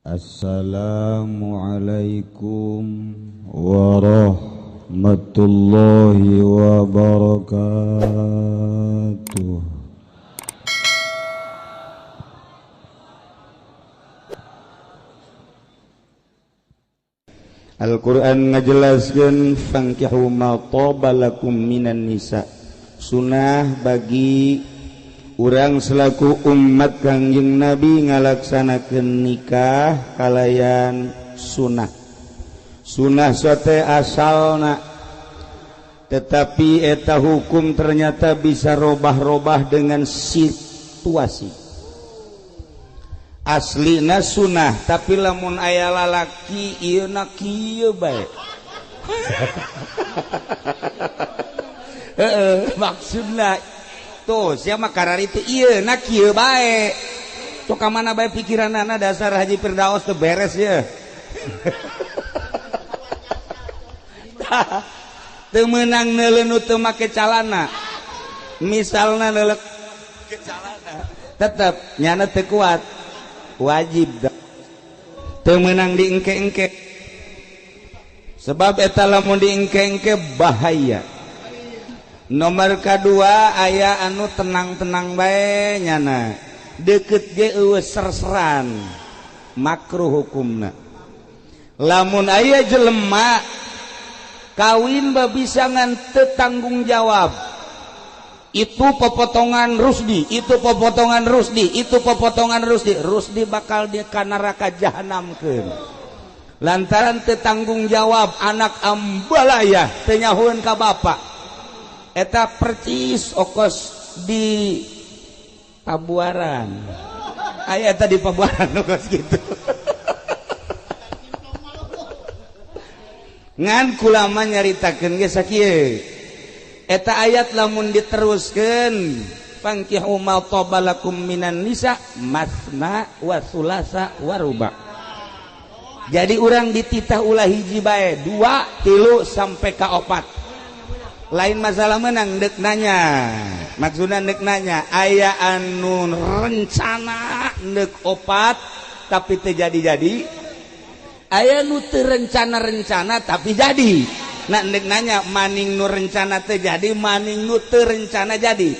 Assalamualaikum warahmatullahi wabarakatuh. Al-Qur'an ngajelaskeun fankihu ma thaba lakum minan nisa. Sunah bagi urang selaku umat Kangjeng Nabi ngalaksanakeun nikah kalayan sunah. Sunah sote asalna, tetapi eta hukum ternyata bisa robah-robah dengan situasi. Aslina sunah, tapi lamun aya lalaki ieu na kieu bae. Heeh, maksudna tuh sia mah kararitu ieu na kieu bae. Tuh ka mana bae pikiranana dasar Haji Firdaus teu beres ye. Teu meunang neuleun nu teu make calana. Misalna neuleuh ke calana, tetep nyana teu kuat. Wajib teu meunang diengke-engke, sebab eta lamun diengke-engke bahaya. Nomor kadua aya anu tenang-tenang bae nyana, deukeut ge eueuh serseran, makruh hukumna. Lamun aya jelema kawin babisangan teu tanggung jawab, itu pepotongan Rusdi, itu pepotongan Rusdi, itu pepotongan Rusdi, Rusdi bakal di ka neraka jahanamkeun. Lantaran teu tanggung jawab anak ambalaya teu nyahueun ka bapa. Eta percis okos di Pabuaran. Aya eta di Pabuaran okos gitu. Ngan kulama nyaritakeun ge sakieu. Eta ayat lamun diteruskeun fankihu ma thaba lakum minan nisa masna wa sulasa wa ruba. Jadi urang dititah ulah hiji bae, 2, 3 sampai ka 4. Lain masalah menang deuk nanya. Maksudna deuk nanya aya anu rencana deuk 4 tapi teu jadi-jadi. Aya nu teu rencana-rencana tapi jadi. Nah, ndek nanya maning nu rencana teu jadi, maning nu teu rencana jadi.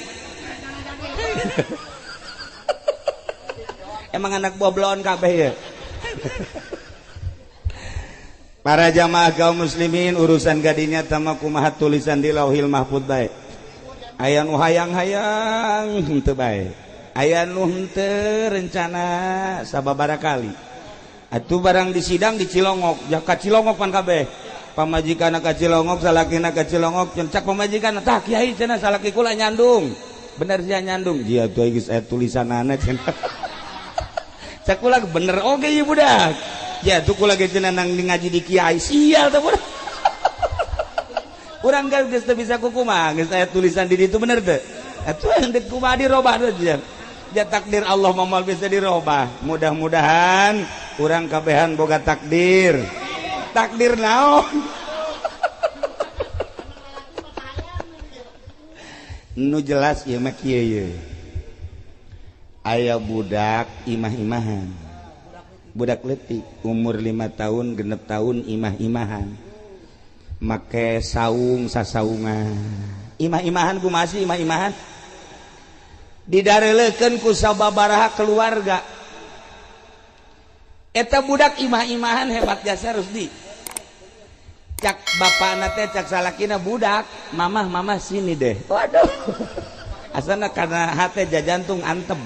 Emang anak buah belon kabeh ya. Para jamaah kaum muslimin, urusan gadinya tama kumaha tulisan di Lauhil Mahfud bae. Aya nu hayang-hayang henteu bae. Aya nu henteu rencana sababaraha kali. Atuh barang di sidang di Cilongok, ja ka Cilongok pan kabeh. Pamajikan ka Cilongok, salakina ka Cilongok, cak pamajikan tah kiai cenah salaki kula nyandung. Bener sia nyandung. Jia tuh geus aya tulisanana cenah. Cak kula bener oge ieu budak. Ya tuh kula ge cenah nang ngaji di kiai sial teh budak. Urang geus teu bisa kukumaha, geus aya tulisan di ditu bener teu? Atuh deuk kumaha dirobah teh sia. Ya takdir Allah moal bisa dirobah. Mudah-mudahan urang kabehan boga takdir. Takdir naon? Nu jelas ieu mah kieu ye. Aya budak imah-imahan. Budak leutik umur 5 tahun, 6 tahun imah-imahan. Make saung sasaungan. Imah-imahan kumaha sih imah-imahan? Didareleukeun ku sababaraha keluarga. Eta budak imah-imahan hebat jasa Rusdi. Cak bapakna teh cak salakina budak, mamah mamah sini deh. Waduh. Asana karena hate jajantung antem.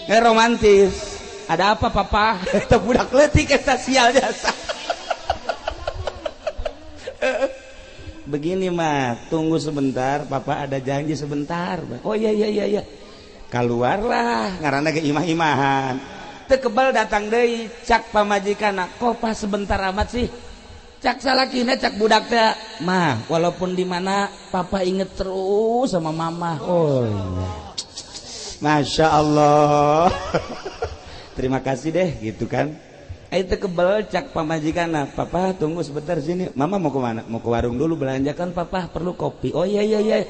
Romantis. Ada apa papa? Eta budak leutik eta sial jasa. Begini mah, tunggu sebentar, papa ada janji sebentar. Oh iya iya iya iya. Keluarlah ngaranna ge imah-imahan. Teu kebal datang deui cak pamajikanna, kok pas sebentar amat sih? Cak salakina cak budak teh, mah walaupun di mana papa inget terus sama mama. Oh iya. Masya Allah. Terima kasih deh gitu kan. Itu kebel cak pamajikanna, papa tunggu sebentar sini. Mama mau kemana? Mau ke warung dulu belanja kan papa perlu kopi. Oh iya iya iya.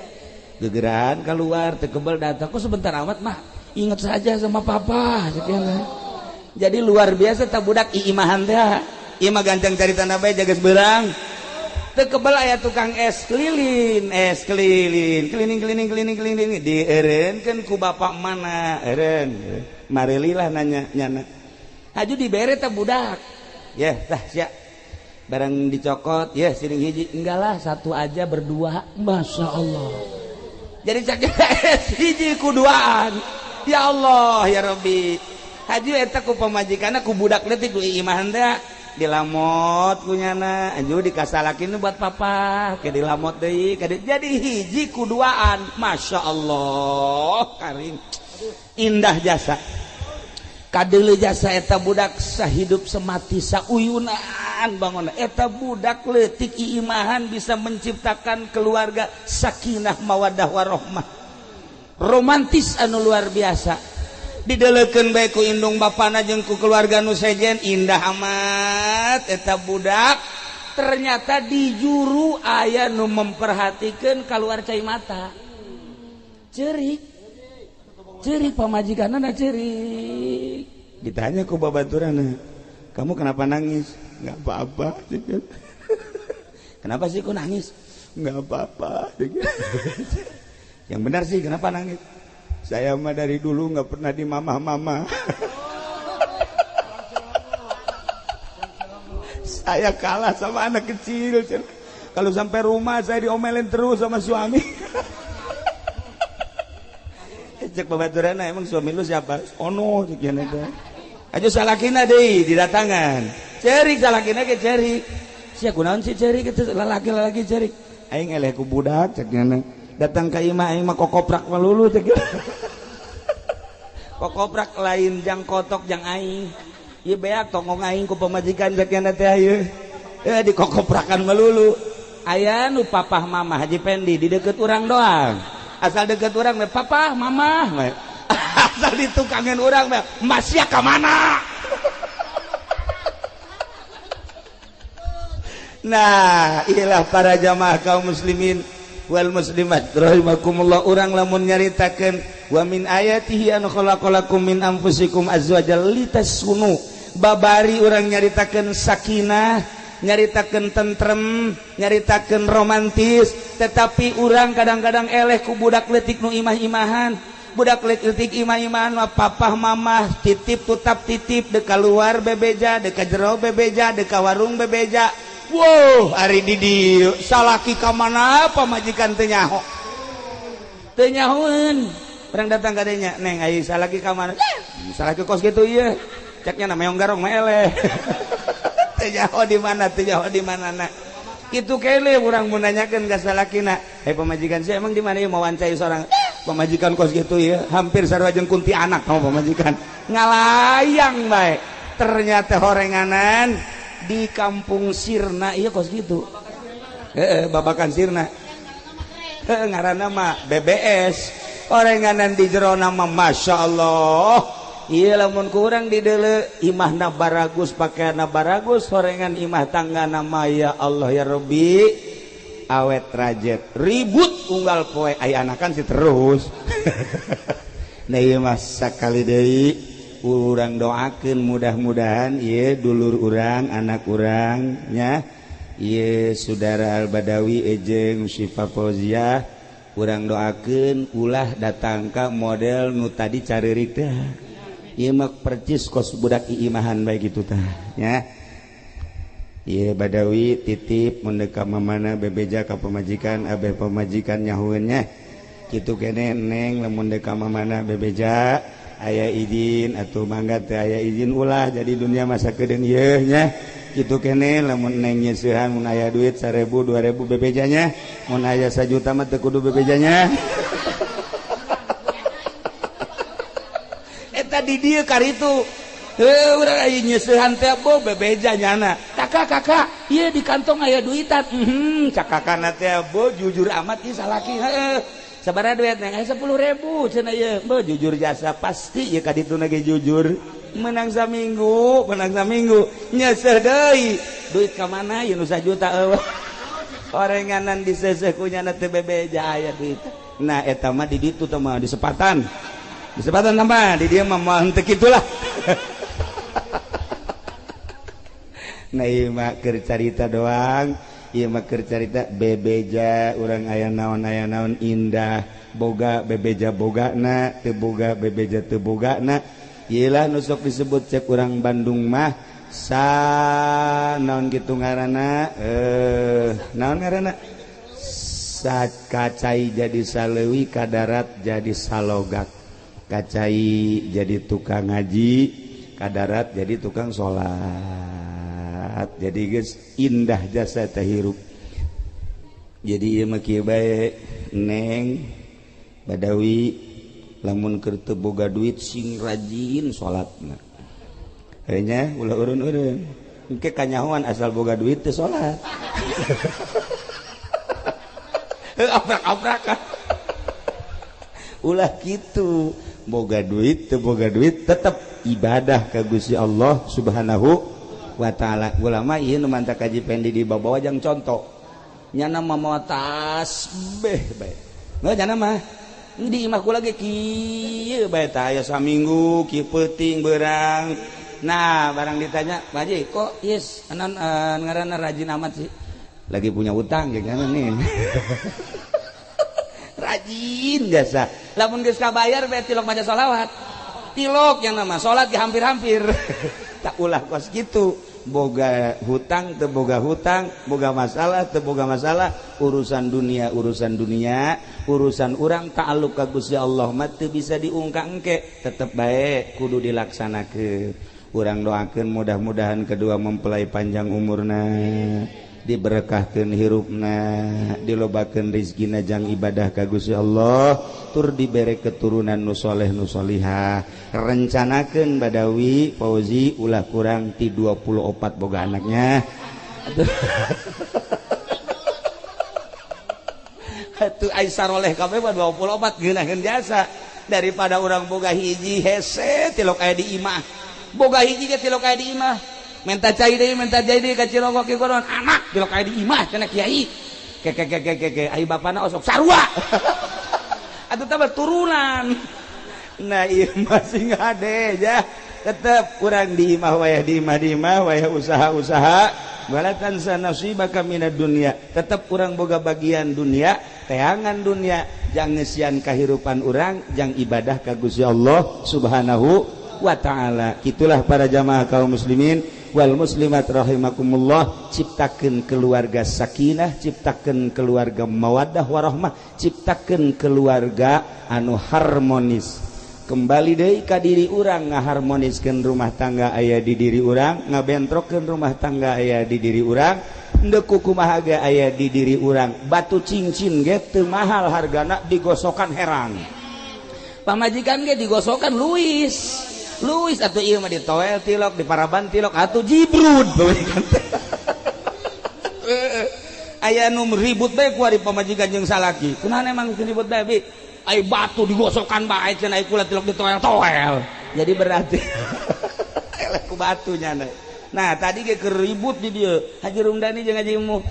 Gegeran keluar, teu kebel datang. Kok sebentar amat mah? Ingat saja sama papa. Sekian. Jadi luar biasa tak budak iimahan teh. Ieu mah gancang caritana bae jagas beurang. Teu kebel aya tukang es kelilin, keliling keliling keliling keliling diereunkeun ku bapak mana eureun. Marelilah nanya nyana. Haju dibere teh budak. Yeh tah sia. Barang dicokot, ya siring hiji. Enggak lah, satu aja berdua. Masya Allah. Jadi cak es hiji ku duaan. Ya Allah ya Rabbi. Haju eta ku pamajikanna ku budak leutik ku iimahan teh. Dilamot ku nyana, aju dikasalakin buat papa, ke dilamot deui, jadi hiji ku duaan. Masya Allah, karim. Indah jasa. Kadeuleu jasa eta budak sahidup semati sauyunan bangun. Eta budak leutik iimahan bisa menciptakan keluarga sakinah mawaddah warahmah. Romantis anu luar biasa. Dideleukeun bae ku indung bapana jeung ku keluarga nu sejen indah amat eta budak. Ternyata di juru aya nu memperhatikeun kaluar cai mata. Ceurik. Ceurik pamajikanna ceurik. Ditanya ku babaturanna, "Kamu kenapa nangis?" "Enggak apa-apa." "Kenapa sih kok nangis?" "Enggak apa-apa." "Yang benar sih kenapa nangis?" "Saya mah dari dulu nggak pernah di mamah-mama. Saya kalah sama anak kecil. Kalau sampai rumah saya diomelin terus sama suami." Cek babaturanna, "Emang suami lu siapa?" "Ono," cek eta. Aja salakina deui didatangan. Cerik salakina ge cerik. Sia kunaon sih cerik kitu lalaki-lalaki cerik. Aing eleh ku budak cek nyana. Datang ka imah aing mah kokoprak melulu cek. Kokoprak lain jang kotok jang aing. Ieu beak tongong aing ku pamajikan cek nyana teh ieu. Dikokoprakan melulu. Aya nu papah mamah Haji Pendi di deket urang doang. Asal deket urang mah papah mamah. Asal ditukangan urang mah masya ka mana? Nah, inilah para jamaah kaum muslimin wal muslimat rahimakumullah. Urang lamun nyaritakeun wa min ayatihi an khalaqalakum min anfusikum azwajan litaskunu. Babari urang nyaritakeun sakinah, nyaritakeun tentrem, nyaritakeun romantis, tetapi urang kadang-kadang eleh ku budak leutik nu imah-imahan. Budak leutik imah-imahan mah papah mamah titip tutap titip deka luar bebeja, deka jero bebeja, deka warung bebeja. Wow, ari di dieu salaki ka mana pamajikan teu nyaho. Teu nyahoeun. Urang datang ka dinya, "Neng, ai salaki ka mana?" "Salaki kos kitu ieu." Ceknya na meong garong mah eleh. Teu nyaho di mana, teu nyaho di mana na. Kitu kene urang mun nanyakeun ka salakina, "Hei pamajikan sia emang di mana ieu mawancai sorang?" "Pamajikan kos kitu ieu, hampir sarua jeung kuntianak sama pamajikan." Ngalayang bae. Ternyata horenganan di kampung Sirna iya kos gitu. Babakan Sirna. Ngaranna mah BBS. Orenganan di jero nama Masya Allah. Iya lamun kurang di deuleu imahna baragus, pakaianna baragus, horengan imah tangga nama ya Allah ya Rabbi. Awet rajet ribut unggal poe aya anakan sih terus. Nah ieu mah sakali deui urang doakeun mudah-mudahan ieu dulur urang, anak urang nya, ieu saudara Al-Badawi jeung Syifa Fauziah, urang doakeun ulah datang ka model nu tadi careurik teh. Ieu mah percis kos budak iimahan bae kitu tah nya. Ieu Badawi titip mun deuk ka mamana bebeja ka pamajikan, abeh pamajikan nyahueun nya. Kitu kene neng lamun deuk ka mamana bebeja aya izin atuh mangga teu aya izin ulah jadi dunia masa kedeung ieu nya. Kitu kene lamun neng nyeusehan mun aya duit 1000 2000 bebejanya, mun aya 1 juta mah teu kudu bebejanya. Eta di dieu karitu. Heuh urang aya nyeusehan teh bo bebeja nyana. Kakak kakak, ieu di kantong aya duitan. Cak kakana teh bo jujur amat ieu salaki heuh. Sabaraha duit neng? 10.000 cenah ieu. Bo jujur jasa pasti ieu ka dituna ge jujur. Menang saminggu nyeseh deui. Duit ka mana ieu nu 1 juta eueuh. Orenganan diseseh ku nyana teu bebeja aya duit. Nah eta mah di ditu teh mah di sepatan. Di sepatan tambah di dieu mah moal henteu kitulah. Nah ieu mah keur carita doang, ieu mah keur carita bebeja urang aya naon indah, boga bebeja bogana, teu boga bebeja teu bogana. Ieu lah nu sok disebut cek urang Bandung mah sa naon kitu ngaranna, naon ngaranna? Saat kacai jadi salewi, kadarat jadi salogak. Kacai jadi tukang ngaji, kadarat jadi tukang salat. Jadi geus indah jasa teh hirup. Jadi ieu mah kieu bae Neng Badawi, lamun keur teu boga duit sing rajin salatna. Heuh nya ulah urun-urun. Engke kanyahoan asal boga duit teu salat. Aprak-aprakan. Ulah kitu, boga duit teu boga duit tetep ibadah ka Gusti Allah Subhanahu wa taala. Ulama ieu nu mantak kaji pendi dibawa jang contoh. Nyana mah mawa tas beh bae. Heuh nyana mah di imah kula ge kieu bae tah aya saminggu kieu peuting beurang. Nah, barang ditanya, "Pak Haji, kok yes anan ngaranna rajin amat sih?" Lagi punya utang gimana nih. Rajin jasa. Lamun geus kabayar bae tilok maca sholawat. Tilok yang nama salat ge hampir-hampir. Tak ulah kos kitu. Boga hutang teu boga hutang, boga masalah teu boga masalah, urusan dunia urusan urang ta'alluq ka Gusti Allah mah teu bisa diungkang engke, tetep bae kudu dilaksanakeun. Urang doakeun mudah-mudahan kedua mempelai panjang umurna, diberkahkeun hirupna, dilobakeun rizkina jang ibadah ka Gusti Allah, tur dibere keturunan nu soleh nu solihah. Rencanakeun Badawi Fauzi ulah kurang ti 24 boga anaknya. Atuh ai saroleh kabeh mah 24 geunaheun jasa daripada urang boga hiji hese tilok aya di imah. Boga hiji ge tilok aya di imah. Minta cai deui ka Cilongok ki konon anak tilok aya di imah cenah kiai. Ke ke ke ke ke ai bapana osok sarua. Atuh tah turunan. Nah ieu masih ngade ya. Tetep urang di imah wayah di imah di imah wayah usaha-usaha wala tansa nasibaka minad dunya. Tetep urang boga bagian dunia, teangan dunia, jang ngeusian kahirupan urang, jang ibadah ka Gusti Allah Subhanahu wa ta'ala. Itulah para jamaah kaum muslimin wal muslimat rahimakumullah, ciptakeun keluarga sakinah, ciptakeun keluarga mawaddah warahmah, ciptakeun keluarga anu harmonis. Kembali deui ka diri urang, ngaharmoniskeun rumah tangga aya di diri urang, ngabentrokeun rumah tangga aya di diri urang, endeu kumaha ge aya di diri urang. Batu cincin ge teu mahal hargana, digosokan herang. Pamajikan ge digosokan Luis. Luis atuh ieu mah ditoel tilok, diparaban tilok atuh jibrud pamajikan. Aya nu ribut bae ku ari pamajikan jeung salaki. Kunaon emang ribut bae bi? Ai batu digosokan bae cenah ai kula tilok ditoel-toel. Jadi berarti eleh ku batunya. Nah, tadi ge keur ribut di dieu. Haji Rumdani jeung Haji Mu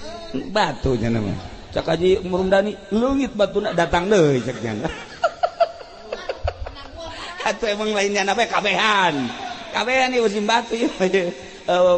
batu nya mah. Cak Haji Rumdani leungit batuna datang deui cek nya. Atau emang lainnya apa kabehan. Kabehan ieu musim batu ieu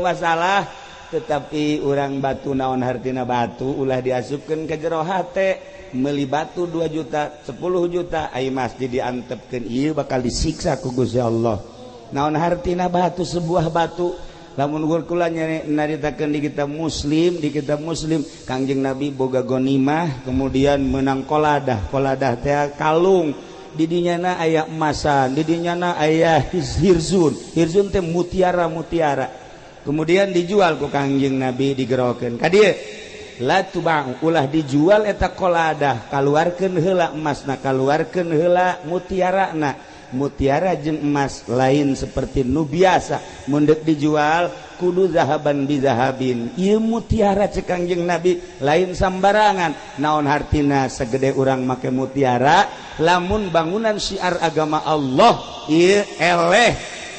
masalah, tetapi urang batu naon hartina batu ulah diasupkeun ka jero hate. Meuli batu 2 juta, 10 juta ai masjid diantepkeun ieu bakal disiksa ku Gusti Allah. Naon hartina batu, sebuah batu. Lamun kula nyaritakeun di kitab Muslim, di kitab Muslim Kangjeng Nabi boga gonimah kemudian menang koladah. Koladah teh kalung. Didinyana aya emasan, didinyana aya hirzun. Hirzun teh mutiara-mutiara. Kemudian dijual ku Kangjeng Nabi digerokeun ka dieu. La tubang ulah dijual eta koladah, kaluarkeun heula emasna, kaluarkeun heula mutiarana. Mutiara jeung emas lain seperti nu biasa, mun deuk dijual kudu zahaban bizahabin. Ieu mutiara cek Kangjeng Nabi lain sambarangan. Naon hartina segede urang make mutiara, lamun bangunan syiar agama Allah ieu eleh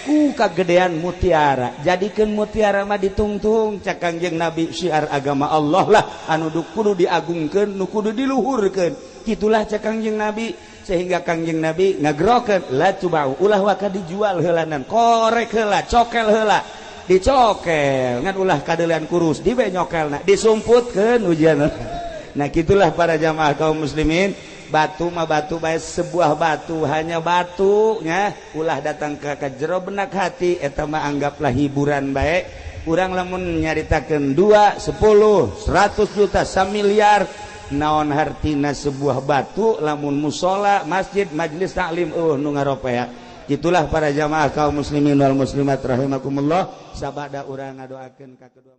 ku kagedean mutiara. Jadikeun mutiara mah ditungtung cek Kangjeng Nabi, syiar agama Allah lah anu kudu diagungkeun, nu kudu diluhurkeun. Kitulah cek Kangjeng Nabi, sehingga Kangjeng Nabi ngagerokeun la tubau ulah waka dijual heulanan, korek heula, cokel heula. Dicokel ngan ulah kadeulean kurus di be nyokelna, disumputkeun ujian. Nah, gitulah para jamaah kaum muslimin. Batu mah batu bae, sebuah batu hanya batunya, ulah datang ke jero benak hati. Eta mah anggaplah hiburan bae. Urang lamun nyaritakeun 2, 10, 100 juta, 1 miliar, naon hartina sebuah batu lamun musola, masjid, majelis taklim nu ngaropea? Itulah para jamaah kaum muslimin wal muslimat rahimakumullah, sabada urang ngadoakeun ka kedua